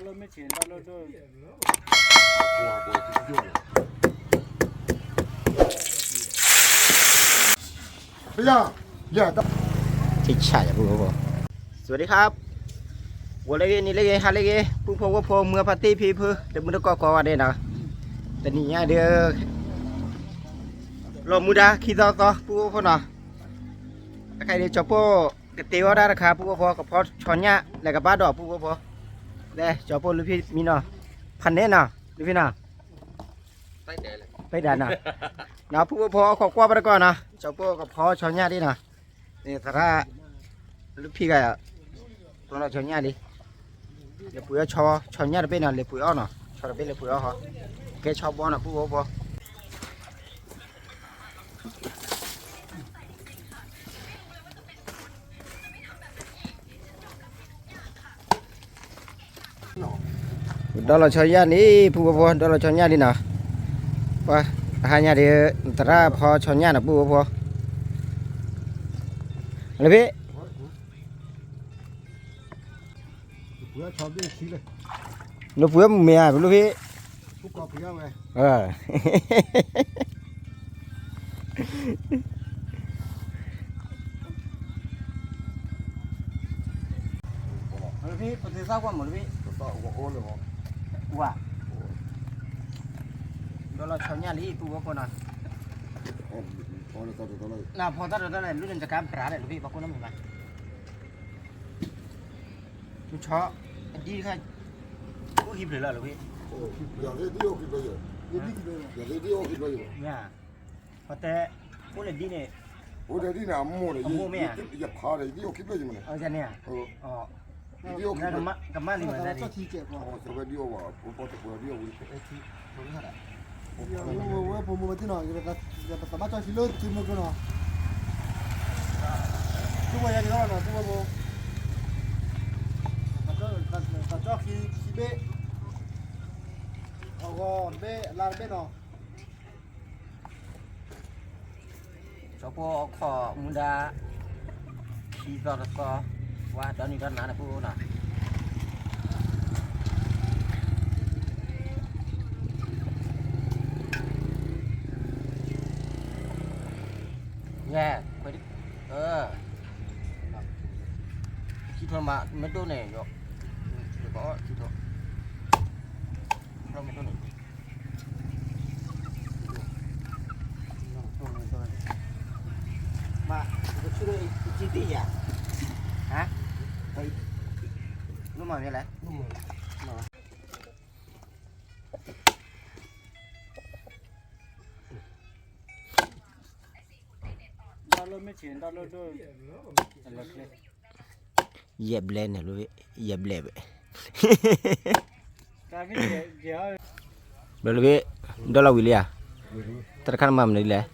မ့ၢ်ဆ့ၣ်ဒီလၢဒိၣ် စဝၤဒံခါ ဂီၤလၢဂ့ၤ နံၤလၢဂ့ၤ ဟါလၢဂ့ၤ ပုၢ်ဖိဝဲၢ်ဖိ မုၢ်အဖါတံၢ်ဖံဖု တမုၢ်တကိးကိးဂၤဒဲးနီၤ, တနံၤညါဒီး လီၤမူဒါခံသီသီ ပုၢ်ဖိဝဲၢ်ဖိနီၤ, အခါဒီး ကၠီပိၢ်ကတ့အီၣ်ဒၣ်တခါ ပုၢ်ဖိဝဲၢ်ဖိ ကဖီဆီညၣ် လဲၤကဘၣ်ဒီး ပုၢ်ဖိဝဲၢ်ဖိ, လဲၤ ကၠီပိၢ်လုၢ်ဖံၣ်မံနီၤ, ဖးနဲနီၤ လုၢ်ဖံၣ်နီၤ, ပဒၣ်နီၤ, နီၤ ပုၢ်ဖိဝဲၢ်ဖိ ဟီၣ်ခိးကွၢ်ဘၣ်တကီၢ်နီၤ, ကၠီပိၢ်ကဖီဆီညၣ်ဒ်နီၤ, သရၣ် လုၢ်ဖံၣ်ဂၤ တီလီၤဆီညၣ်လံ, လဲၤပှ့ၤအီၣ်ဆီ ဆီညၣ်တဘ့ၣ်နီၤ လဲၤပှ့ၤအီၣ်နီၤ ဆီတဘ့ၣ်လဲၤပှ့ၤအီၣ်ဟီ, ကဲဆီဘီနီၤ ပုၢ်ဖိဝဲၢ်ဖိ ဒီလီၤဆီညၣ်လံ ပုၢ်ဖိဝဲၢ်ဖိ ဒီလီၤဆီညၣ်လံနီၤ, ပှၤ တဟါညါဒီး သရၣ်ဖီဆီညၣ်နီၤ ပုၢ်ဖိဝဲၢ်ဖိ, လၢဖံ နပှ့ၤမ့ၢ်ဧါ ပလူၢ်ဖံး, ပသ့သၣ်ကွၢ်မ့ၢ်တဘ့ၣ်, ဝါ, ဒီလီၤဆီညၣ်လံ ပုၢ်ဖိဖိနီၤ, နဖီတၢ်တၢ်တၢ်န့ၣ် လူၢ်န့ၣ်တကါပရၤလဲၣ် လူၢ်ဖံး ပှၤကိးနီၢ်မ့ၢ်ဘၣ် မုၢ်ဆီ, အဒံတခါ, အိၣ်ဟံၣ်ဖျၢၣ်လီၤလီၤဖံး, ပှၤတဲ, အိၣ်န့ၣ်ဒ်န့ၣ်, အိၣ်ဒ်န့ၣ် အမိၢ်န့ၣ်, ယဖးဒီး ယဒံအိၣ်ခံဖျၢၣ်ယမ့ၢ်န့ၣ်, ကမၣ်လံမ့ၢ်န့ၣ်, ဒံအိၣ်ဝဲ, ဝဲဖိမုၣ်မၤတ့ၢ်နီၤ, ယပသးဘၣ်ကၠီဆံလၢတစုမုၢ်ကနီၤ, သူဝဲယၤက့ၤထီၣ်နီၤ, သူဝဲဖိ, သးကၠီခံဆံဘ့ၣ်, အဂီၤတဘ့ၣ် အလါတဘ့ၣ်နီၤ, ကၠီဖိအခီၣ်မူဒါ, ခံသီတသီ, ဝါဒီနံၤဒီနၤန့ၣ် ပုၢ်ဖိနီၤ ယဲ, ခွဲး, ခံထီၣ်မး မ့ၢ်ဒိၣ်န့ၣ် ယီၤ, ခံထီၣ်, ခံထီၣ်, မ့ၢ်ဒိၣ်န့ၣ်, မ့ၢ်, ကဆူၣ်ဒိၣ်အံၤတံၢ်ယၤ, ဟါ, နမၤမ့ၢ်လဲၣ်, ယဲၢ်ဘျဲၣ်န့ၣ်, ယဲၢ်ဘျဲၣ်ဘၣ်, ဘျီလၢဖံ, ဒီလီၤဝံၤလံဧါ, တၢ်တခါနမၤမနုၤလဲၣ်,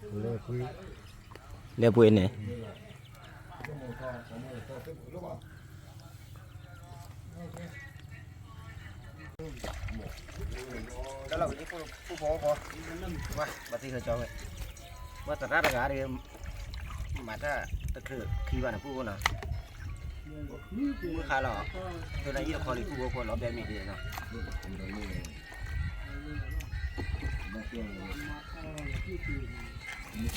လဲၤပှ့ၤန့ၣ် တၢ်လီၢ်ဝံၤလံ ပုၢ်ဖိဝဲၢ်ဖိ, ဘၣ်သ့ၣ်ဟဲကၠီဝဲ, ဘၣ်သရၣ်တဂၤဒီး မၤတၢ်တချုးခံဘၣ်န့ၣ် ပုၢ်ဖိနီၤ, မုၢ်ခါလီၤ, သုနအံၣ်တခီလံ ပုၢ်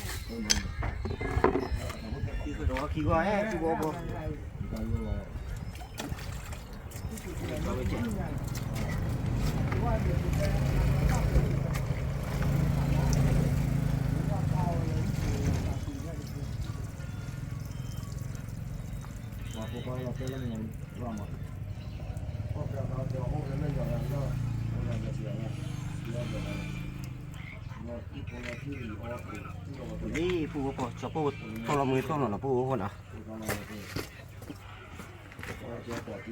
ဖိဖိ လီၤဘဲမ့ၢ်ဒ်နီၤ ခံဂီၤဟဲ ပုၢ်ဖိဖိ, လံ ပုၢ်ဖိဖိ ကၠီပိၢ် ထီၣ်လီၤမူသီၣ်နီၤနီၤ ပုၢ်ဖိဖိနီၤ တိၢ်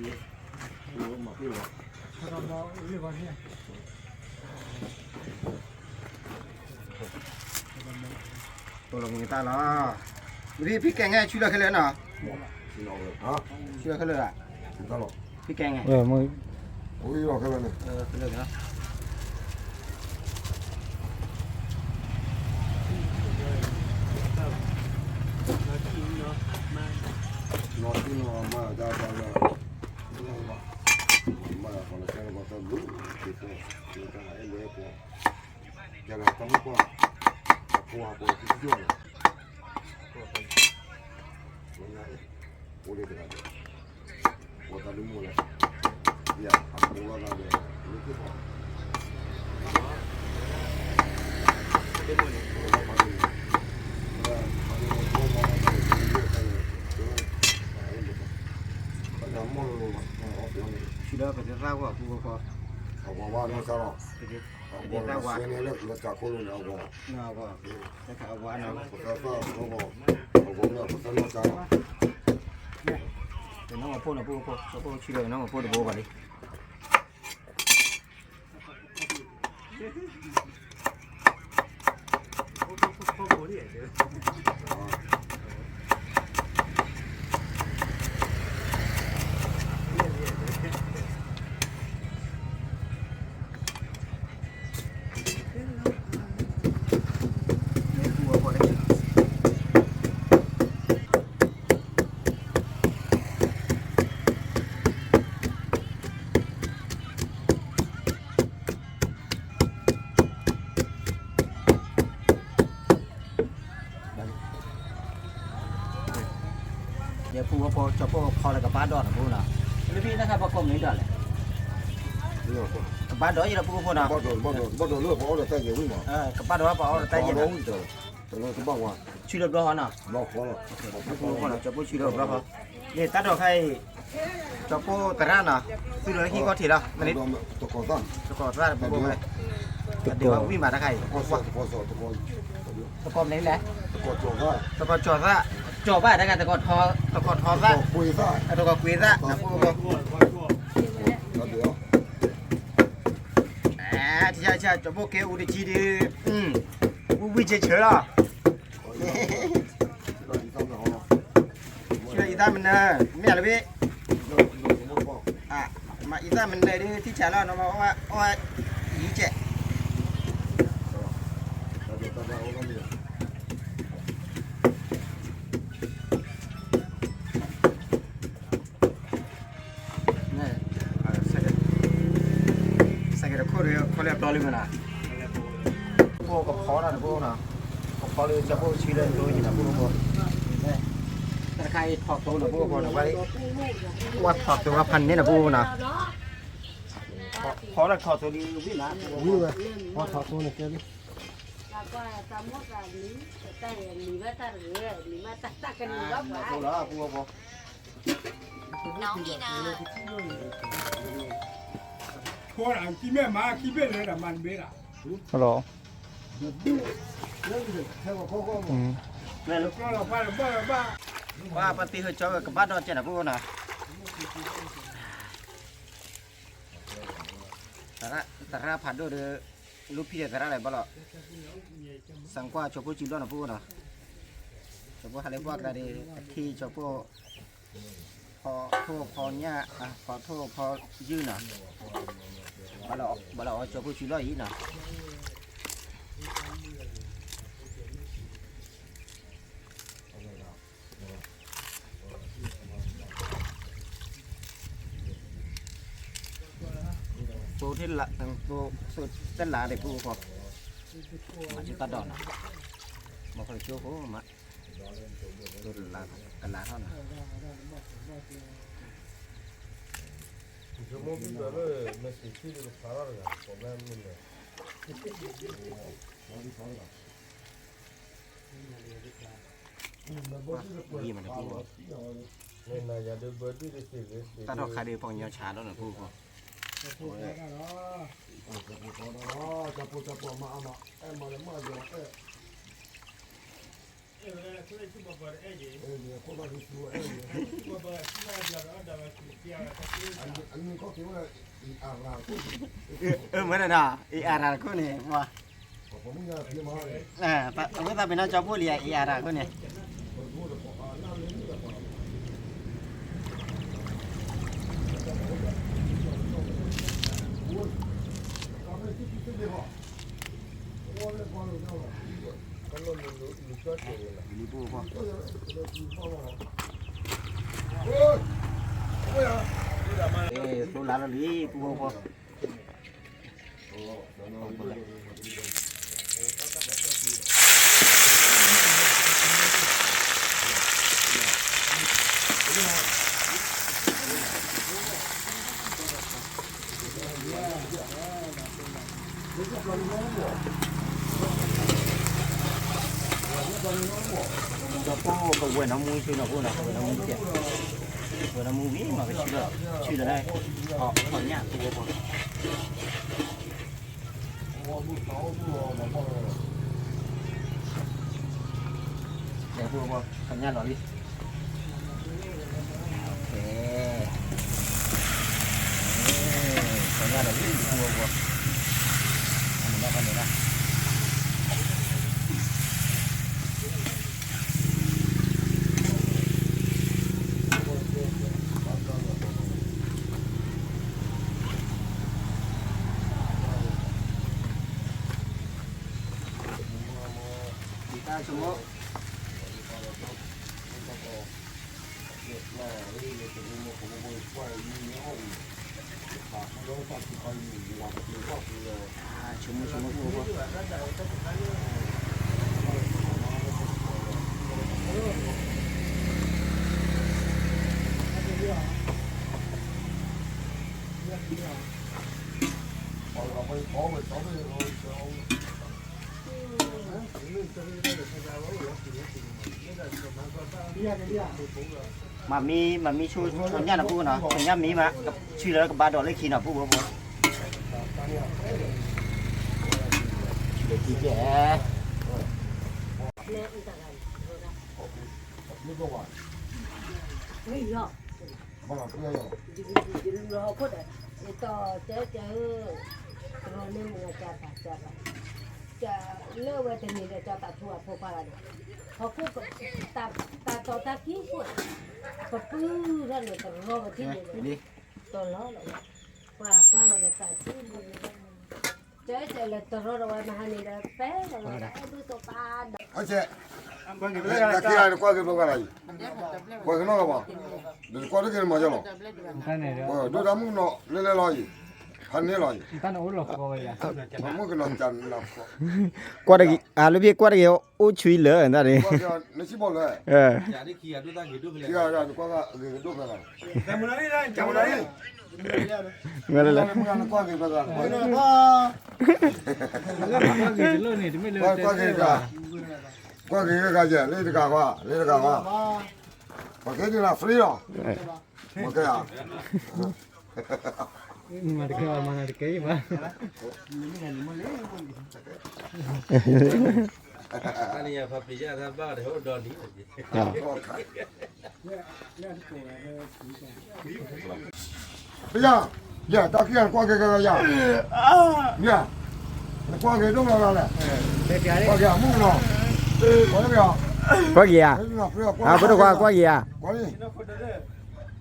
လီၤမူတၢ်လီၤ, မ့ၢ်ဖံကဲၣ်န့ၣ် ဆူလီၤခဲလၢာ်နီၤ, ဆူလီၤခဲလၢာ်, ဖံကဲၣ်န့ၣ်, ခဲလၢာ်, နီၤတံၢ်နီၤမါတၢ်တၢ်လၢ, မါတၢ်လၢ လူၤ က့ၤပှၤ က့ၤတၢ်အဲၣ်လဲပှၤ ယၤလီၤတၢ်မုၣ်ပှၢ် အဖိအဖိတံၤတံၤန့ၣ် အိၣ်လၢတဂၤဒီး ပှၤတၢ်လုၢ်မိၢ်လဲၣ် ယၤအဖိလီၤတၢ်ဒီး လၢက့ၤပှၤ တၢ်မုၣ်န့ၣ် ပှၤတၢ်လုၢ်မိၢ် ပှၤတၢ်လုၢ်မိၢ် ပှၤတၢ်လုၢ်မိၢ် ပှၤတၢ်လုၢ်မိၢ် ပှၤတၢ်လုၢ်မိၢ် ပှၤတၢ်လုၢ်မိၢ် ပှၤတၢ်လုၢ်မိၢ် ဆံလၢပတသၣ်ဝဲအပူၤဃီ အဝၤဝါနီၢ်ဆါလီၤ ပတသၣ်ဝဲ ဆဲန့ၣ်လၢလၢတၢ်ခိၣ်လိၤန့ၣ်အဂီၢ် အဝၤနီၢ် ပတသၣ်ဝဲ အဂီၢ်မ့ၢ်ပသၣ်နီၢ်ဆါလီၤ ပနီၢ်မဖိန့ၣ်ပူၤဃီ ပှၤဖိဆံလၢပနီၢ်မဖိတဘိဘၣ်လံ ယပူၤဝဲဖိ ကၠီၤပိၢ်ခီလၢကဘၣ်ဒီးနပူၤနီၤ လၢဖဲန့ၣ်ခါပှၤကိးမနုၤဒၣ်လဲၣ် ကဘၣ်ဒီးယလၢပူၤဖိနီၤ ကဘၣ်ဒီးလၢပှၤအီၣ်ဒီးတၢ်ယဲၢ်ဝံၤမး ကဘၣ်ဒီးပှၤအီၣ်ဒီးတၢ်ယဲၢ်ဝံၤ ဆူလၢဘျီဃီနီၤ ဆူလၢဘျီဃီ ကၠီၤပိၢ်ဆူလၢဘျီဃီ န့ၣ်တၢ်ဒိးခါအံၤ ကၠီၤပိၢ်သရၣ်နီၤ သူၣ်လီၤဟံၣ်ခီၣ်ထံးလီၤ တကိးသၣ် တကိးသၣ်တပူၤဖိ အဒုးဝဲဝံၣ်မးတခါအံၤ တကိးမနုၤလဲၣ် တကိးကၠီၤသၣ် ကၠီၤဘၣ်တခါ တကိးထီသၣ် တကိးကွ့သၣ် ထံဆၢဆၢ ကၠီၤပိၢ်ကဲအူတကံဒုး ဝံၣ်ဝံၣ်ဆၢဆၢလီၤ ဆူလၢအံသၣ်မနၢၤ မ့ၢ်လၢဘ့ၣ် မၤအံသၣ်မနၢၤဒုး ထံဆၢလီၤ နမၤအီၣ်အီၣ်ယံၤကဲး စဲက့တခိၣ်ဒီး ခိၣ်လၢအပျီလံမနၤ ဖိကဖီနီၤတဘိနီၤ ကဖီလၢကၠီၤပိၢ်ဆံလၢဒိယံၤနီၤ ဖိဖိ တၢ်တခါအံၤထီၣ်သိနီၤ ဖိဖိနီၤ ဝဲ ဝဲထီၣ်သိဝဲဖးန့ၣ်နီၤ ဖိဖိနီၤ ဖီလၢထီၣ်သိဒ်ဝံၣ်မး ဝံၣ်ဝဲ ဖီထီၣ်သိန့ၣ်ကဲလံ ဖိလီၤ ဖိဖိ ဟလီၤ ပှၤပှၤသံဟၢကၠီကဘၣ်ဒီးကဲနၤဖိနီၤ သရၣ်ဖးဒိၣ်ဒီး လူဖံဒီးသရၣ်လၢဘၣ်လီၤ စၢကွၢ်ကၠီၤဖိစုလီၢ်နဖိနီၤ ကၠီၤဖိဟးလၢပှၢ်ကျါဒီး အထံကၠီၤဖိ ဖီထိၣ်ဖီညၣ် ဖီထိၣ်ဖီယုၢ်နီၤ ဘၣ်လီၤအီၤကၠီၤဖိစုလီၢ်အံၤနီၤ ပိာ်ထံလၢ ပိာ်တလးဒံးပူၤဃီ မၤကၠိတၢ်ဒိးနီၤ မၤကၠိဖိမး ကလးထီၣ်နီၤ ယံာ်မးတပူၤ တၢ်ထီၣ်ခါဒီးပှၤကညီဆါလီၤနဖိဃီ အမ့ၢ်နီၤ အံၤအရၤတခိၣ်န့ၣ် အဝဲသးပ့ၤနီၣ်ကၠီဖိလံဧါ အံၤအရၤတခိၣ်န့ၣ် လံပူဖိ သိလါလီၤလံ ပူဖိဖိ ကဝဲၢ်နီၢ်မူဆူနီၤ ဖိနီၤ ကဝဲၢ်နီၢ်မူကဲ ကဝဲၢ်နီၢ်မူဝံၤမး ကဆံလီၤ ဆံလီၤန့ၣ် ထီၣ်ညၣ်ဖိဖိ ဖိဖိ ထီၣ်ညၣ်လီၤလံ ထီၣ်ညၣ်လီၤလံ ဖိဖိ န့ၣ် မၤမံ မၤမံဆိ ဆိညၣ်နီၤ ပုၢ်ဖိနီၤ ဆိညၣ်မံမး ဆံလီၤကဘၣ်ဒီးလၢခံနီၤ ပုၢ်ဖိဖိ လၢခံကဲ လၢဝဲတနံၤဒီး ကၠီသးထူအဖိခွါဂၤဒီး ဟီၣ်ခိၣ် တၢ်တီတၢ်ကံၢ်ခိၣ် ပပုၢ်ထီၣ်န့ၣ် တရီဝဲထံၣ်န့ၣ် တီၤလီၤလီၤဝဲ ပှၤကွၢ်လီၤဒီးသးဆံ ကၠီလဲၤတရီဒီးဝဲမဟါန့ၣ်ဒီး ဖဲလီၤဝဲ အဲၣ်ဒိၣ်တီၤပာ်ဒီး တၢ်ခံဂၤန့ၣ် ကွၢ်က့ၤဘျီကလါအံၤ ကွၢ်က့ၤနီၢ်လီၤဘၣ် ဒီးကွၢ်တက့ၤန့ၣ်မၤယီၤလီၤ ဒိၣ်တၢ်မုၣ်ကနီၤ လဲၤလဲၤလီၤအံၤ ဖးန့ၢ်လီၤအံၤ မုၣ်ကနီၤ ကွၢ်တက့ၤ အလၢဖဲကွၢ်တက့ၤ အိၣ်ဆံလၢာ်န့ၣ် နစံဘီလၢာ် မ့ၢ်လၢ ကွၢ်က့ၤဂၤယဲၢ် လၢတဂၤကွၢ် လၢတဂၤကွၢ် ပှၤကဲဒ်လၢ free လီၤ ပှၤကဲဧါ မၤတကဲဘၣ် မၤတကဲဘၣ် တနံၤညါဖးပျံၤယါသးဘၣ်ဒီးအိၣ်ဒီနံၤ ပယီၤ ယဲၢ် တၢ်ခံဂၤနကွၢ်က့ၤက့ၤယၤ ယဲၢ် နကွၢ်က့ၤဒိၣ်လီၤလီၤလဲၣ် ကွၢ်က့ၤအမုၣ်ကနီၤ ကွၢ်က့ၤ ကွၢ်က့ၤယၤ ပဒိၣ်ခွါကွၢ်က့ၤယၤ ကွၢ်လံ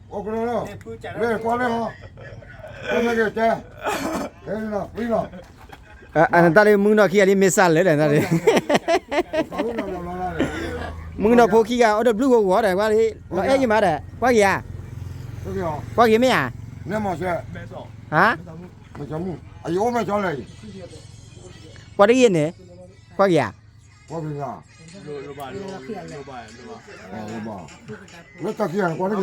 အိၣ်ကလၢလီၤ လၢကွၢ်လၢဟီ ကွၢ်မ့ၢ်က့ၤတဲ ကဲလီၤ free လီၤ အနတၢ်လၢမုၢ်နီၢ်ခံဂၤလံမ့ၢ်စၢ်လၢာ်ဒီးနတၢ်လံ မုၢ်နီၢ်ဖိခံဂၤ အိၣ်ဒီးဘျုးဂီၤဂီၤဒီး ကွၢ်လံ လီၤအဲၣ်ယမးဒီး ကွၢ်က့ၤဧါ ကွၢ်က့ၤမ့ၢ်ဧါ ဟါ ကွၢ်တဂ့ၤန့ၣ် ကွၢ်က့ၤဧါ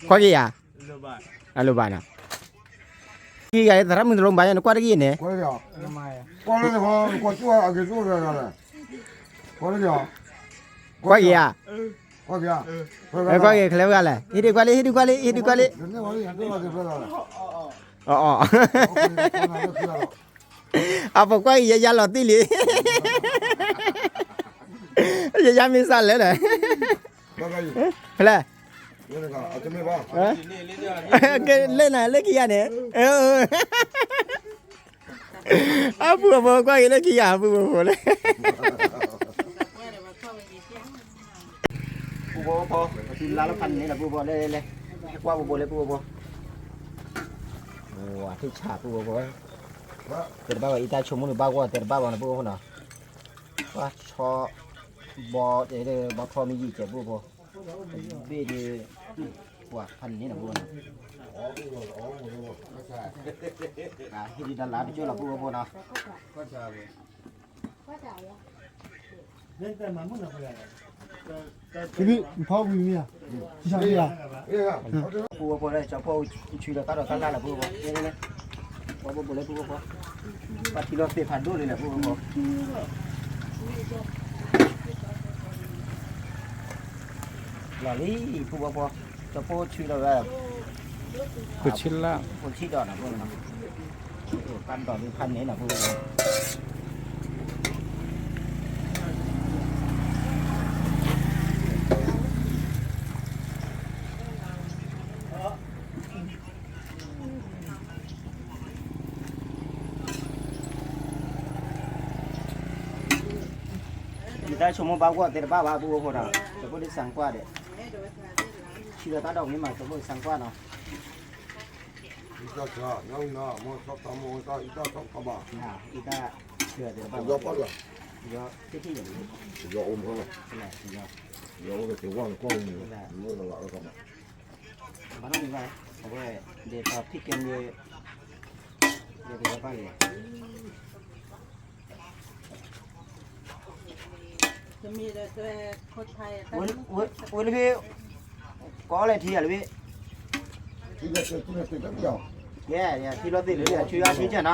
ကွၢ်က့ၤဧါ အလိၣ်ဘၣ်နီၤ ခံဂၤလၢသရၣ်မုၣ်တလိၣ်ဘၣ် နကွၢ်တဂ့ၤန့ၣ် ကွၢ်က့ၤဧါ ကွၢ်က့ၤဧါ ကွၢ်က့ၤ ချဲဝဲလဲၣ် ဟ့ၣ်ဒုးကွၢ်လံ ဟ့ၣ်ဒုးကွၢ်လံ ဟ့ၣ်ဒုးကွၢ်လံ အီၤ အီၤ အပကွၢ်က့ၤယၤ ယၤလီၤတံၢ်လံ ယၤမ့ၢ်စးလၢာ်ဒီး ဖဲလဲၣ် ကဲလၢနၤ လၢခံဂၤန့ၣ် အပုၢ်အဖိကွၢ်က့ၤလၢခံဂၤ အပုၢ်အဖိလၢ ပုၢ်ဖိဖိ ပတုၤလါလၢဖးန့ၣ်လီၤ ပုၢ်ဖိ လဲၤလဲၤလဲၤ ဟဲကွၢ်ပုၢ်ဖိလၢပုၢ်ဖိဖိ ဝၤထံၣ်ဆၣ်ပုၢ်ဖိဖိ တဲတဘၣ်ဝဲ အံၤတၢ်ဆိကမိၣ်န့ၣ် ဘၣ်ဂီၢ် တဲတဘၣ်ဝဲန့ၣ် ပုၢ်ဖိဖိနီၤ ဘၣ်ဆီ ဘီ တဲ ဘီထီမ့ၢ်ယံာ်ကဲပုၢ်ဖိ ဘ့ၣ်ဒီး ပှၤဖးန့ၣ်နီၤ ဖိနီၤ, ဟ့ၣ်ဒံးတၢ်လၢတကၠိလီၤ ဖိဖိနီၤ, ဖီဝံၤမ့ၢ်ဧါ, ဖိဖိလၢကၠီဖိဆူးဒီးတၢ်ဒိးတၢ်လၢ်လီၤ ဖိဖိ, ပှၤဘိးဘိးလၢဖိဖိ, ပှၤထံၣ်လီၤသ့ၣ်ဖးဒိၣ်လံလၢဖိဖိ, လီၤလံ ဖိဖိဖိ, ကၠီဖိဆူးဒီးဝဲ ဖိဆံးလၢ ဖိဆံးဒီးနီၤ ဖိနီၤ, ပၢ်ဒိးဒုးဖးန့ၣ်နီၤ ဖိဖိ ယတၢ်ဆိကမိၣ်ဘၣ်ဂီၢ်သ့ၣ်တဘၣ်ဘၣ် ပုၢ်ဖိဖိဒီး တဖိဒ်စၣ်ကွၢ်ဒီး ဆံးလီၤတၢ်ဒီးမ့ၢ်မး တဖိဒ်စၣ်ကွၢ်နီၤ, အံတၢ်ဆၢ ညါအံၤနီၤ မ့ၢ်ဆီၣ်သးမ့ၢ်အံတၢ် အံတၢ်ဆီၣ်သးဘၣ်, အံတၢ်ဆၢသ့ၣ်တဘၣ်ဘၣ်, ယီၤပီၢ်ဒီး ယီၤတထံၣ်ယၤလံ, ယီၤအိၣ်မ့ၢ်လီၤ, ယီၤအိၣ်ဒီးသ့ၣ်ဝါန့ၣ်ကွၢ်မ့ၢ်, ယီၤလီၤလီၤလီၤကမး ဘၣ်နီတမံၤဘၣ်, အဝဲ ဒ်သိးဖံးကဲမ့ၢ် ဒ်သိးဘၣ်ဂ့ၤ, ဝဲလၢဖဲ ကိးလဲၣ်ထံယၤလၢဖဲ ယဲ ယထံလီၤသ့ၣ်လၢ ဆူယၤထံကဲနီ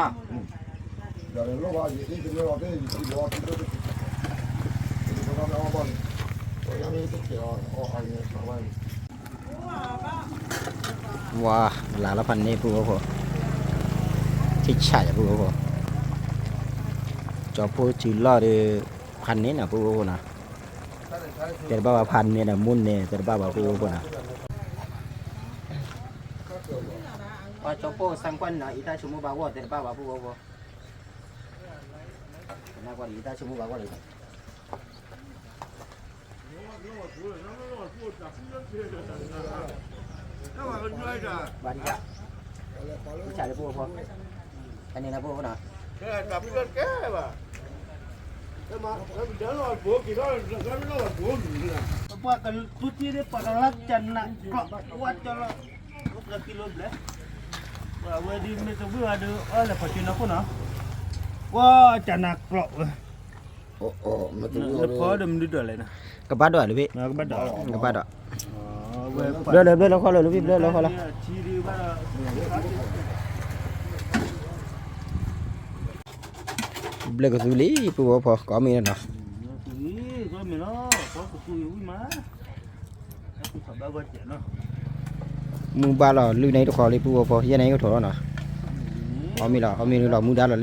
ၤ ဝါ လၢလီၤဖးန့ၣ် ပုၢ်ဖိဖိ, ထံဆးယၤ ပုၢ်ဖိဖိ, ကၠီဖိတုၤလီၢ်ဒီး ဖးန့ၣ်နီၤ ပုၢ်ဖိဖိနီၤ, တဲတဘၣ်ဘၣ် ဖးန့ၣ်ဒီး မူန့ၣ် တဲတဘၣ်ဘၣ် ပုၢ်ဖိဖိနီၤ, ပှၤကၠီဖိစၣ်ကွၢ်န့ၣ်နီၤ အံတၢ်ဆိကမိၣ်ဘၣ်ဂီၢ် တဲတဘၣ်ဘၣ် ပုၢ်ဖိဖိ, နကွၢ်ဒီး အံတၢ်ဆိကမိၣ်ဘၣ်ဂီၢ်လံ ဘၣ်ဒံးကါ, မုၢ်ဆါလၢပုၢ်ဖိ, တၢ်န့ၣ်လၢပုၢ်ဖိနီၤ, ပှၤကသူတ့ၢ်ဒီး ပှၤကလၢကနးကျိး ဝဲကၠီလီၤ, ပှၤကံလိဘျဲၣ်, ပှၤဝဲဒ်မ့ၢ်တဝံၣ်ဝဲဒီး အီၣ်လဲၤဖီၣ်က့ၤနီၢ်ခိၣ်နီၤ, ပှၤကနးကျိးဝဲ နဖီဒီးမနုၤဒိးလဲၣ်နီၤ, ကဘၣ်ဒိးလၢဖဲ, ကဘၣ်ဒိး, ဘျၢလၢ ဘျၢလၢခီလၢလၢဖဲ ဘျၢလၢခီလၢ, ဘျၢကသူလံ ပုၢ်ဖိဖိ ကိးမံၤနီၤ, မုၢ်ဘၣ်လီၤ လုၢ်န့ၣ်တခီလံ ပုၢ်ဖိဖိ ယဲၢ်န့ၣ်ကထီၣ်လီၤနီၤ, အီၣ်မ့ၤလီၤ အီၣ်မ့ၤလီၤ မူဒါလီၤ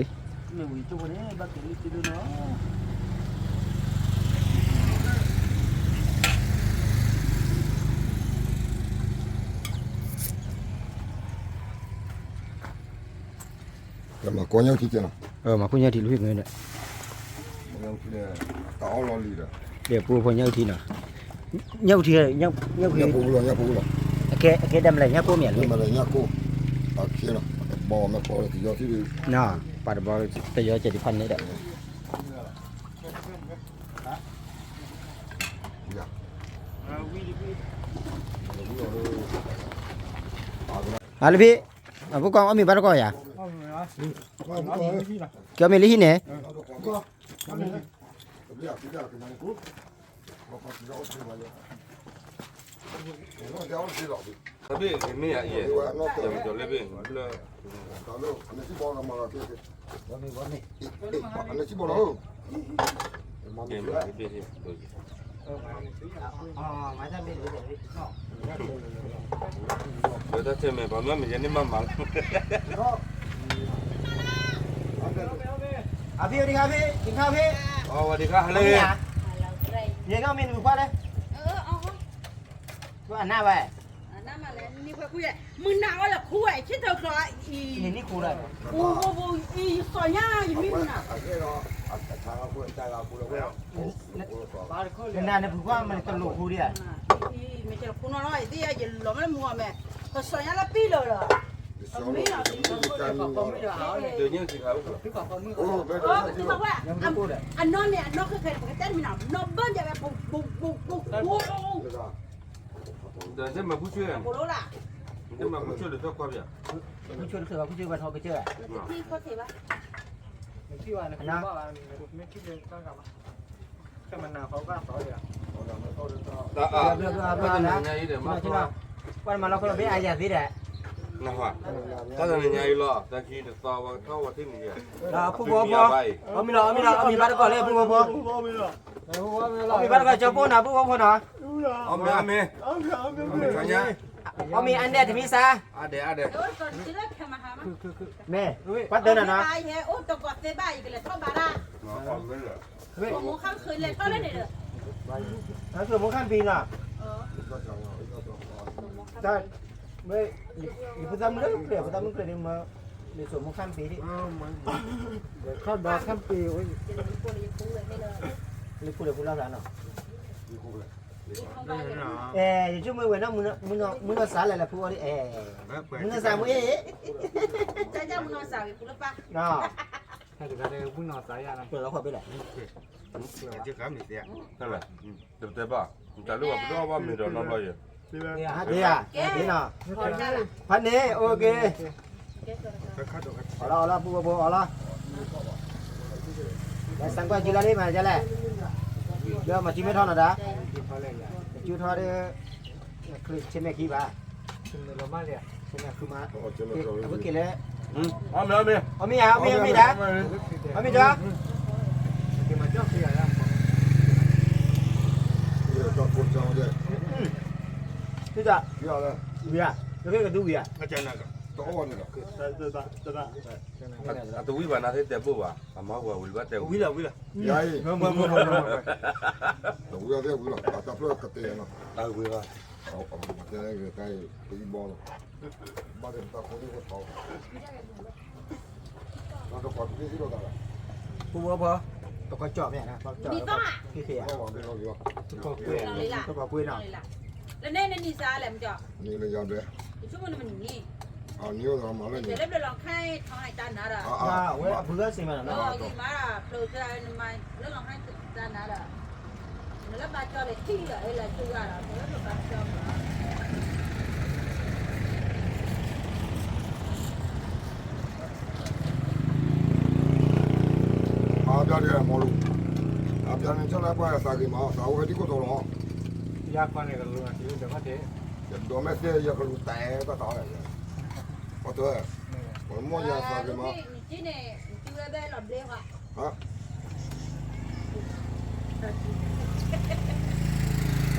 လံ မၤကိးညၣ်ထံကဲနီၤ, မၤကိးညၣ်ထံလၢဟံၣ်မ့ၢ်ဒီး, တၢ်အီၣ်လီၤလံဒီး, ဒီးပုၢ်ဖိညၣ်ထံနီၤ, ညၣ်ထံ, ညၣ်ထံ, အကဲဒၣ်မလဲၣ် ညၣ်ကိၢ်မ့ၢ်ဧါ, ညၣ်ကိၢ်, ပာ်တဘီမ့ၢ်ကိးလၢတယီၤထံဒီး, ပာ်တဘီတယီၤကဲဒ်ဖးန့ၣ်ဒီး အလၢဖဲ, အဖိကီၢ်အီၣ်မ့ၤဘၣ်တကီၢ်ယၤ, ကီၢ်မ့ၤလၢဟံၣ်န့ၣ် တဘ့ၣ်မ့ၢ်ယၤအံၤ, ကၠီလၢဘ့ၣ်, ဘၣ်တၢ်ဆဲမဲာ် ပှၤမၢမ့ၢ်ယဲန့ၣ်မၤမၤလီၤ, အဖံအိၣ်ဒံးခါဖံ, ဒံးခါဖံ, အဝဲဒံးခါဟဲလၢ, ယဲကီၢ်မ့ၤနုာ်ခွါလဲၣ်, အနၢ်ဝဲ မုၢ်နၤဝဲလၢခူဝဲ ဆ့ထီၣ်ကျီၤအံၤ, နံၣ်ခူလၢ, အိၣ်အိၣ်အိၣ်အံၤ ယစီၤညါ ယမံမုၢ်နၤ, နနၤနပူၤကွၢ်မ့ၢ်တလိာ်ခူဒံးဧါ, မ့ၢ်တလိာ်ခူနီၤလီၤ ယသ့ၣ်ယဲ ယလီၤမ့ၢ်လၢမူအီၤမဲာ်, ကစီၤညါလၢပံၢ်လၢာ်လီၤ, မ့ၢ်အီၤ အနီၢ်န့ၣ် အနီၢ်ခဲခဲ ပကတဲတမံၤနီၤ နီၢ်ဘၢၣ်ယၤဝဲ ပူၤပူၤပူၤပူၤ ဒီးမၤဖုဆၢ, မၤဖုဆၢဒီးသီခွါပၠး, ဖုဆၢတချုးဘၣ် ဖုဆၢဘၣ်ထီကစၢၢ်ဘၣ်, တၢ်တနံၤညါအံၤဒီးမၤ, တၢ်တနံၤညါအံၤလီၤ တၢ်ခံတသီဝဲထီၣ်ဝဲသ့ၣ်န့ၣ်, ဖုဖိဖိ, အီၣ်မ့ၤလီၤ အီၣ်မ့ၤလီၤ အီၣ်မ့ၤဘၣ်တကိးလၢဖုဖိဖိ, အီၣ်မ့ၤဘၣ်တကိးကၠီပိၢ်နီၤ ဖုဖိဖိနီၤ, အီၣ်မ့ၤ အီၣ်မ့ၤ, အီၣ်မ့ၤအါန့ၢ်တမံၤစါ, အါဒဲးအါဒဲး, မ့ၢ်, ပှၤတၢ်နၤနီၤ, ဆိမိၣ်ခါပံၤနီၤ, တၢ်, မ့ၢ်, ယဖိသၣ်မုၣ်လၢကျဲၤ ဖိသၣ်မုၣ်ကျဲၤဒ်မ့ၢ်, လၢဆိမိၣ်ခါပံၤဒ်, ခါဘၣ်ခါပံၤ, လၢပူၤလၢပူၤလီၤသးနီၤ, အဲ, ယဆိကမိၣ်ဝဲနီၤ, မုၢ်နီၢ်စးလဲၣ်လၢဖုအီၤဒ်, အဲ, မုၢ်နီၢ်စးမ့ၢ်, မုၢ်နီၢ်စးဝံၤပူၤလၢပၢ်, နီၤ, ပၢၤလီၤခီၣ်ဘ့ၣ်လဲၣ်, တဲဘၣ်, တၢ်လၢပှၤပဒိၣ်ဘၣ်မ့ၢ်ဒီးနီတဘျီယဲ, ဖါန့ၣ် အိၣ်က့ၤ, အီၣ်လီၤ အီၣ်လီၤ ပူဖိဖိ အီၣ်လီၤ, လဲၤစးကွၢ်ကံလီၤဒ်မးဒ်လဲၣ်, ဒီးမၤကံမ့ၢ်ထီၣ်နီၤဒၣ်, ကံထီၣ်ဒီး, ချ့မဲာ်ခံဘၣ်, အဝဲက့ၤလၢ, အီၣ်မ့ၤ အီၣ်မ့ၤ, အီၣ်မ့ၤဧါ, အီၣ်မ့ၤဒၣ်, ဝံၤဧါ, ဝံၤဧါ, လၢကဒုဝံၤဧါ, အတဝံၤဘၣ်နၤသ့ၣ်တဲဘိၣ်ဘၣ် အမၤဝဲဝံၤလၢဘၣ်တဲဝံၤလီၤ, ဝံၤလီၤ, တဝံၤလီၤ, တၢ်ဖျၢၣ်ကတဲနီၤ, တၢ်ဝံၤလီၤ, တဲတၢ်အံၤ ပအံၤဘီလီၤ, ဘၣ်တဲတၢ်ခိၣ်သ့ၣ်ခိၣ်ထီ, ပူဖိဖိ, ပကီၢ်ကၠီၣ်မ့ၢ်ဧါ, ပကီၢ်ကၠီၣ်, ပကီၢ်ကွ့နီၤ, လၢန့ၣ်နနံၤစါလဲၣ်မ့ၢ်ကီး, နံၤလၢယၤဘျဲ, နံၤလၢဘျဲလီၤ, ခါထီၣ်တၢ်နါဒီး, ဝဲအဖုဂၤစ့ၢ်မးနီၤ, ဂ့ၤမးဒီး ဖျိးစၢ်နမၤလၢလီၤခါတၢ်နါဒီး, နလၢဘၣ်ကၠီလဲၤထံၣ်ဒီး အဲၣ်လၢဆူဂၤဒီး နလၢဘၣ်ကၠီလဲၤထံၣ်ဒီး အဲၣ်လၢဆူဂၤဒီး အါဘျါဒဲးမီၢ်လူ, အါဘျါန့ၣ် ကၠီလၢပှၤသးဂ့ၤမး သးအိၣ်ဝဲဒ်ကိၣ်တီလီၤ, ယၤကွၢ်န့ၣ်ကလူၤ, ယဒိးမဲာ်သ့ ယကလူၤတဲတၢ်တီၤလဲၣ်, ပှၤတဲ, ပှၤမီၢ်ယၤသးဂ့ၤမး, ပှၤ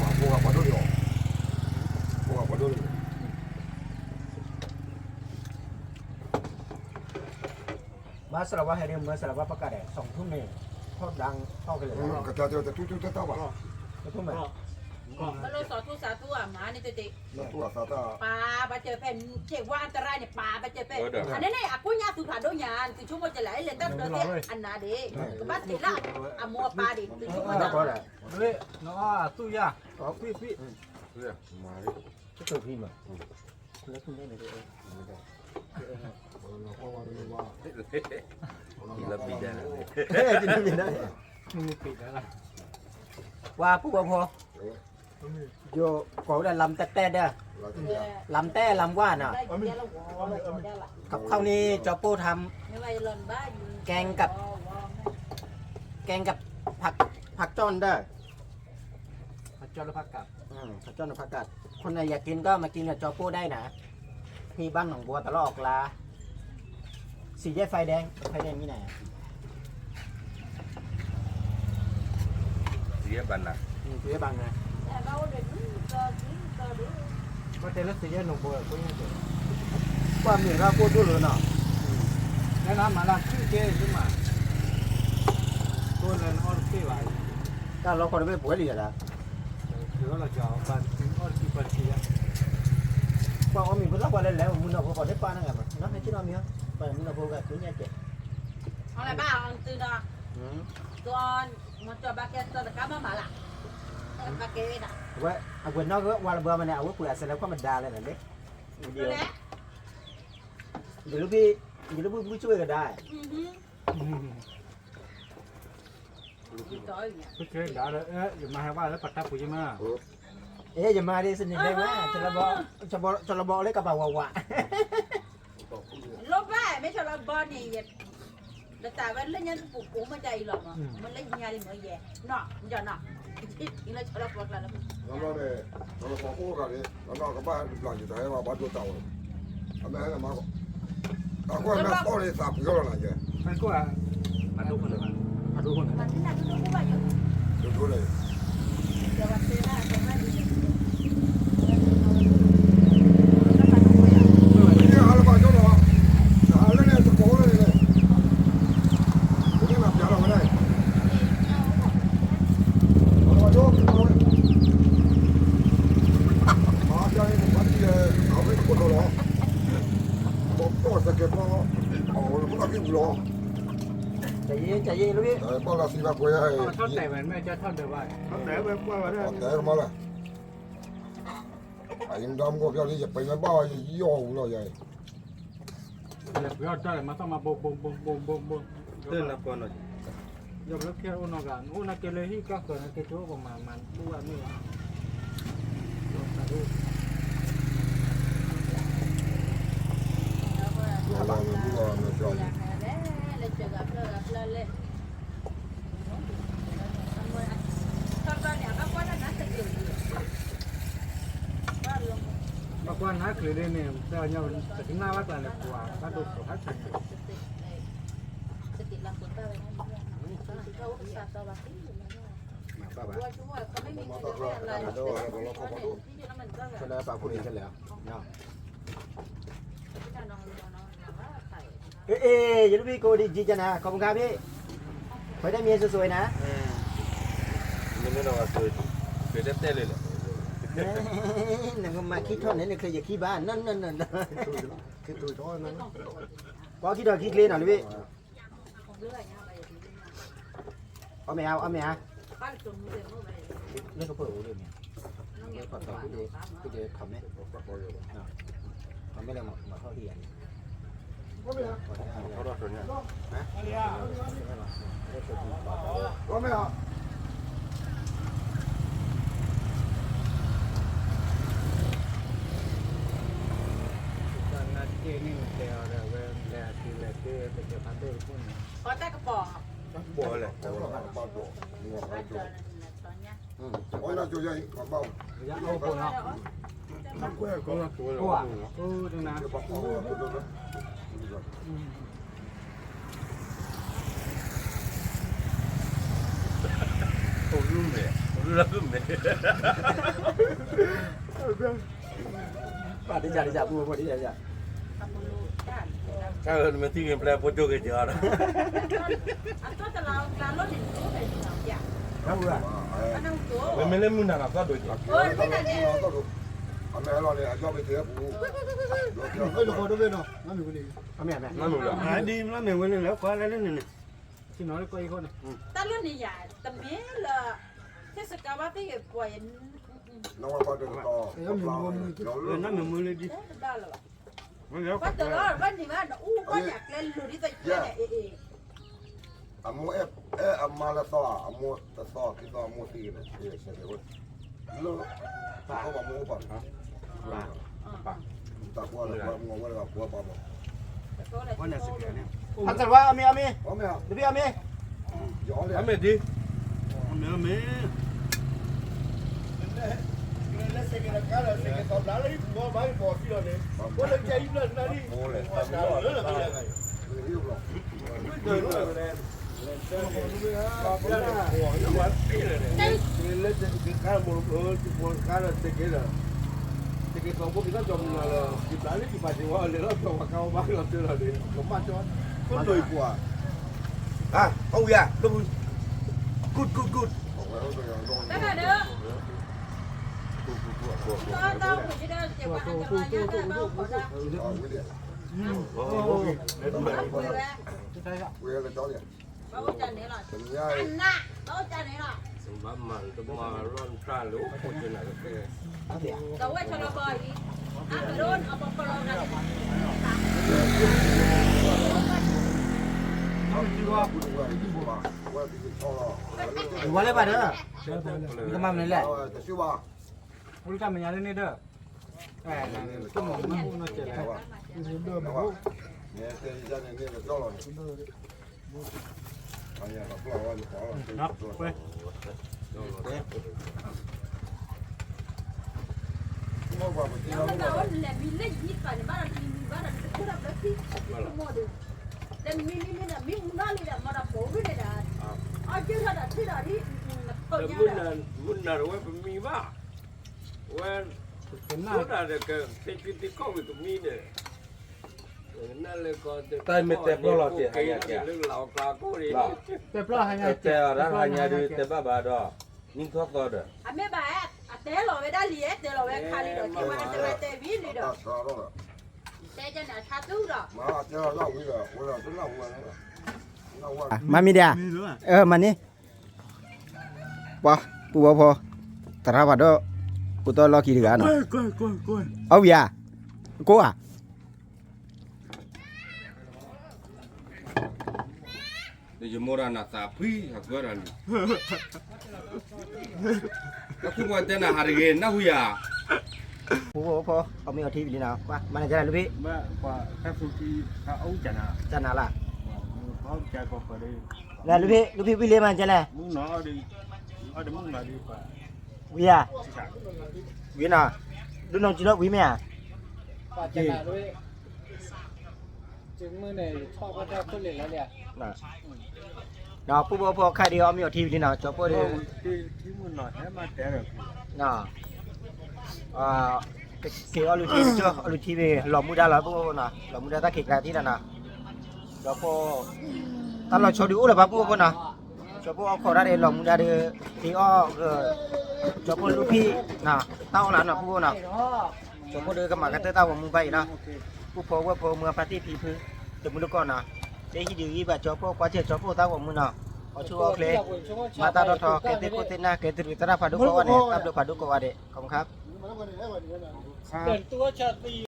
ဖိဂၤပှၤဒိၣ်န့ၣ်, ဖိဂၤပှၤဒိၣ်န့ၣ် မၤစၢၤဝဲဟဲဒ် မၤစၢၤဝဲပကးဒဲး စီၤထူန့ၣ် ထီၣ်ဒၣ်ထီၣ်ကလဲာ်လီၤ, ကတၢၢ်တတူၢ်တူၢ်တၢ်တၢ်ဘၣ်, မ့ၢ်လၢစီၤထူစီၤထူအမၤန့ၣ်တသ့, ပာ်ဘၣ်စၢၤဖဲ ကဲဝါအတရါန့ၣ် ပာ်ဘၣ်စၢၤဖဲ, အန့ၣ်န့ၣ် အကိးညါသုဖးဒိၣ်ညါ သုဆိကမိၣ်ကလဲၣ် အဲၣ်လဲၤတၢ်တၢ်သ့အနါဒ့ၣ်, ကဘၣ်သ့လၢအမိၢ်အပၢ်ဒ့ၣ် သုဆိကမိၣ်ညါ, နအီၣ်အသူၣ်ယၤ, အီၣ်ကွံာ်ကွံာ်, လၢပံဒၣ်လၢ, ပှၤပူၤပှၤဖိ, ယကိးဝဲဒၣ်လမ်တဲတဲဒီး, လမ်တဲလမ်ဝါနီၤ, ခီဖျိန့ၣ် ကၠီပိၢ်ထါ, แกงกับ, แกงกับผัก, ผักจ้อนเด้อ, ผักจ้อนหรือผักกาด, อืม ผักจ้อนหรือผักกาด, คนไหนอยากกินก็มากินกับจอโป้ได้นะ ที่บ้านหนองบัวตะลอกลา สี่แยกไฟแดง ไฟแดงที่ไหนอะ สี่แยกบางนา อืม สี่แยกบางนา ဘၣ်တဲလၢ สี่แยกหนองบัว ကွၢ်မ့ၢ်ဘၣ်ကိၣ်ဒိၣ်လၢနီၤ, လၢနမၤလၢခုၣ်ကဲလၢမး, ကိၣ်လၢနအီၣ်တပ့ၢ်ဘၣ်, တၢ်လီၤခီတဘ့ၣ်ပှဲၤလံယၤဒၣ်, ပှၤအီၣ်မ့ၤဖိသၣ်ပှၤလဲၤလဲၤမုၢ်နီၢ်ဖိပှၤသ့ၣ်ပၢ်န့ၣ်ဂၤမး နီၢ်ဟဲက့ၤနီၢ်မံၤ, ပှၤမုၢ်နီၢ်ဖိဂၤကညါကဲ, အီၣ်လၢဘၣ်အီၤသုဒီး, မၤကၠီဘၣ်ကဲတၢ်တကါမးမးလၢ်, ဘၣ်ကဲဝဲဒၣ်, အဝဲနီၢ်ဝဲလၢဘၣ်မးန့ၣ် အဝဲကွံာ်အစဲးလၢခီၣ်မဒါလဲၣ်န့ၣ်လၢ, ယလူၢ်ဖံ, ယလူၢ်ဖံဖုဆိၣ်ဂ့ၤကဒါ, ဖုဆိၣ်ဂ့ၤကဒါဒီး ယမၤဟဲဘၣ်လၢပတၢ်ပူၤယမး, အဲ ယမၤဒ်စနံးလဲၣ်ဝဲ, ဆီလီၤဘီလၢကပာ်ဝးဝး, လိၣ်ဘၣ် မ့ၢ်ဆီလီၤဘီန့ၣ်, လၢတၢ်ဝဲလၢညါတပူၤကိးမ့ၢ်တၢ်အံၤလီၤမး, မ့ၢ်လၢညါဒ်မ့ၢ်ယဲ, နီၢ်, မ့ၢ်နီၢ်, လၢဆီလီၤဘီကျါလီၤ, လီၤန့ၣ်, လီၤပှၤအိၣ်ဂၤန့ၣ်, လီၤကဘၣ်တဘျီယတဟဲဘၣ်ဘၣ်ဒိၣ်တၢ်ဝဲ, အမ့ၢ်ဟဲနမၤကီး, အကွၢ်နၢ်သီၣ်န့ၣ်သးပှံၤထီၣ်လီၤနၤယဲ, အဒိၣ်န့ၣ်, အဒိၣ်န့ၣ်, ဒိၣ်ဒိၣ်န့ၣ်, အံၤမ့ၢ်ဒၣ်မ့ၢ်ကီၢ်ဖျီလံ ယပှ့ၤမ့ၢ်ဘၣ်ဝဲ ယယီၢ်ဝံၤလီၤယၤအံၤ, ယပှ့ၤအီၣ်တၢ်လဲၣ် မၤသီၣ်မၤဘိဘိဘိဘိဘိဘိ, ယီၢ်လၢဖဲအိၣ်နီၢ်ဂၤ အိၣ်နာ်က့လၢဟံၣ်ကီၢ်ဃၢၤနာ်က့ ကၠိကမၤမၤဘူၣ်ဝဲမ့ၢ်ဘၣ်, ဘၣ်ကွၢ်နါချုးဒ်န့ၣ် တၢ်ညီတကနၣ်ဘၣ်ကျါန့ၣ် ပှၤဘၣ်ဒိဖိဟးဆၢ, မၤဘၣ်ဘၣ်, ဖဲလၢပာ်ဖှိၣ်န့ၣ်ခဲလၢာ်, အ့ အ့ ယတဘံၣ်ကိးဒံးကံကနၤ ခီပခါဘ့ၣ်, ခွဲးတၢ်မံၤစိၤစိၤနၤ, မ့ၢ်န့ၣ်ဒီး တဲတဲလၢာ်လၢာ်, နကမၤခံထီၣ်န့ၣ် နချ့ယခံဘၣ်, နနနန, ပှၤခံထီၣ်ခံချ့နီၤတဘ့ၣ်, အီၣ်မ့ၢ်ဧါ အီၣ်မ့ၢ်ဧါ, လၢကပၢၤအိၣ်ဒ်မ့ၢ်, လၢကပၢၤအိၣ်ဒ်, ဒ် comment, comment လၢမၤထီၣ်ဟံၣ်ယၤန့ၣ်, အီၣ်မ့ၢ်ဧါ, တၢ်နါတက့ၢ်န့ၣ် နတဲအီၤဒီး အဝဲလဲၤအစုလဲၤက့ၤ ပကဲဖးဒိၣ်တခိၣ်န့ၣ်, ဘီလဲၣ်, ဘီ, အိၣ်လူၤမဲာ်, အိၣ်လူၤမဲာ်, ပှၤတယၤတယၤပူၤ ပှၤတယၤတယၤ, တၢ်မ့ၢ်သံက့ၤပျဲဖိကၠိက့ၤကီးဒီး, မ့မ့ၢ်လၢမုၢ်နၤနၤသီၣ်ဒိၣ်က့ၤ, အမ့ၢ်လီၤန့ၣ် အကၠီပတ့ၢ်ပူၤ, အမ့ၢ်လီၤန့ၣ် အကၠီပတ့ၢ်ပူၤ, ဒ်မ့ၢ်မ့ၢ်ဝဲန့ၣ်လဲၤကွၢ်လဲၣ်န့ၣ်န့ၣ်, တၢ်လီၢ်န့ၣ်ယၤ တမ့ၢ်လၢ ထံၣ်စကါဘၣ်သ့ၣ်ဂ့ၤပှၤယၤ, နမ့ၢ်မုၢ်လၢဒ်, ဘၣ်တလီၤ ဘၣ်န့ၣ်ဘၣ် နအူကွၢ်ယၤကျဲလိၤဒ်သိးယကျဲန့ၣ် အ့ၣ်အ့ၣ်, အမိၢ်အဲၣ်အမါလၢသီ, အမိၢ်တသီခံသီ အမိၢ်သံန့ၣ်, လၢ, ပၢ်, ပၢ်, ပၢ်, အသးဝါ အမ့ၢ် အမ့ၢ်, တဘ့ၣ်အမ့ၢ်, အမ့ၢ်ဒ်, အမ့ၢ် အဝဲ good, good, good. ဘၣ်မၤတမၤလီၢ်တၢ်လၢအိၣ်ခိးကနၤလၢဖဲ ဝဲလဲၣ်ဘၣ်ဒီး, နကမၤမနုၤလဲၣ်. ပူတၢ်မဲာ်ညါလၢန့ၣ်ဒီး, တမ့ၢ်မ့ၢ်ပူနီၢ်ကဲလဲၣ်, မုၢ်နၤတဝဲပမံဘၣ်, ဝဲ, ကနၣ်တၢ်ဒီးကသ့ကုသ့ခီၣ်ဝံၤကမံဒီး, တၢ်မ့ၢ်တဲပျီလီၤကဲ, တဲပျီဟါညါကဲ, တဲအီၤဒၣ်ဟါညါဒုးတဲဘၣ်ဘၣ်ဒီး, နံၣ်ထီၣ်သီဒီး, အမ့ၢ်ဘၣ်, အတဲလီၤဝဲဒၣ်လံ, တဲလီၤဝဲခါလံဒီး, တဲဝဲတဲဝဲတဲဝံၤလံဒီး, တဲကန့ၣ် အဆါသူဒီး, မၤမံဒီး, အၢ မၤန့ၢ်, ပှၤ, ပူဖိ, သရၣ်ဖးဒိၣ်, အိၣ်တီၢ်လီၢ်ခံတဂၤနီၤ, အဝံၤဧါ, ကိးဧါ ယမိၢ်တၢ်နသးဖှံဟးကွဲဒီးန့ၣ်, တၢ်ခိၣ်ပှၢ်တဲနၤဟးတဂ့ၤ နၢ်ဟူယၤ, ပူဖိ, အမ့ၢ်အီထံဝံၤလံနီၤ, မၤနၤကလဲၣ် လူဖံ, ကနၤလၢ, လူဖံ, လူဖံဝံၤလံမၤကလဲၣ်, ဝံၤဧါ, ဝံၤနီၤ, ဒိၣ်နီၢ်ကံလီၤဝံၤမ့ၢ်ဧါ, ပူဖိဖိခါဒံးအီၣ်မ့ၢ်အီထံဝံၤလံနီၤ, ကၠီၤပိၢ်ဒီး, က့ၤအီၣ်လူထံ, အီၣ်လူထံဝံၤ လီၤမူဒါလီၤ ပူဖိနီၤ, လီၤမူဒါတၢ်ခံးကျါထံၣ်လီၤနီၤ, ကၠီၤပိၢ်, တၢ်လီၤဆီဒုးအိၣ်လၢၤဘၣ် ပူဖိနီၤ, ကၠီၤပိၢ်အီၣ်ခိးတၢ်ဒီးလီၤမူဒါဒီး, က့ၤအီၣ်, ကၠီၤပိၢ်လူဖံ, တၢ်အီၣ်လၢနီၤ ပူဖိနီၤ, ကၠီၤပိၢ်ဒီးကမၤကတၢၢ်တၢ်ဂီၤမူဘၣ်အံၤနီၤ, ပူဖိဝဲၢ်ဖိမုၢ်ဖါတံၢ်ဖံဖု, တမုၢ်တကိးနီၤ, လၢဟံၣ်ဒုးဂံၢ်ဘၣ်ကၠီၤပိၢ် ကွၢ်စဲးကၠီၤပိၢ်တၢ်ဂီၤမူနီၤ, အီၣ်ဆူၣ်အီၣ်ချ့, မၤတၢ်ထီထီ ကဲသ့ၣ်ခိၣ်သ့ၣ်နၢ် ကဲသရူးသရၣ်ဖးဒိၣ်ကိးဂၤဒဲး, တၢ်ဘျုးဖးဒိၣ်ကိးဂၤဒဲး, ခီမခါ